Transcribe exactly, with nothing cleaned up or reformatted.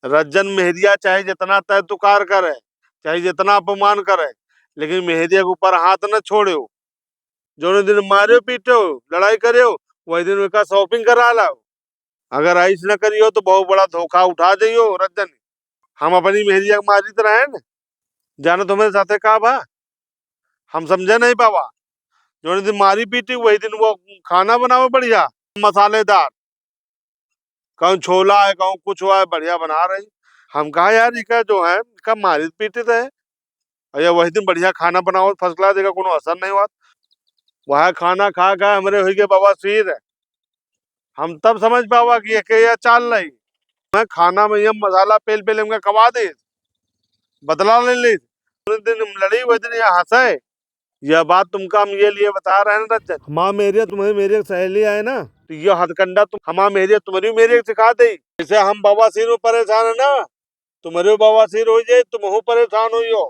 रज्जन, मेहरिया चाहे जितना तय तुकार करे, चाहे जितना अपमान करे, लेकिन मेहरिया के ऊपर हाथ न छोड़्यो। जौने दिन मार्यो पीट्यो, लड़ाई कर्यो, वही दिन ओका shopping करा लाओ। अगर ऐस न करियो तो बहुत बड़ा धोखा उठा जइयो रज्जन। हम अपनी मेहरिया के मारित रहेन, जानो तुम्हरे साथे का बा, हम समझे नहीं पावा। जौने दिन मारी पीटी, वही दिन वो खाना बनावे बढ़िया, मसालेदार, कहूँ छोला है, कहूँ कुछ हुआ है, बढ़िया बना रही। हम कहा, "यार, इका जो है, इका मारित पीटित है।" अरे, वही दिन बढ़िया खाना बनावत, first class, एका कोनो असर नहीं हुआ। वह खाना खा खा हमरे हुई गए बवासीर। हम तब समझ पावा कि एके यह चाल रही। मैं खाना में यह मसाला पेल पेल हमका खवा दे, बदला ले ले। उस दिन हम लड़ी, वही दिन यह हंसे। यह बात तुमका हम ये लिए बता रहे हैं रज्जन। हमार मेहरिया तुम्हरी मेहरिया के सहेली आए ना, तो यह हथकंडा तुम, हमार मेहरिया तुम्हरी मेहरिया के सिखा दे। जैसे हम बवासीर में परेशान है ना, तुम्हरे बवासीर हो जाए, तुमहू परेशान होइयो।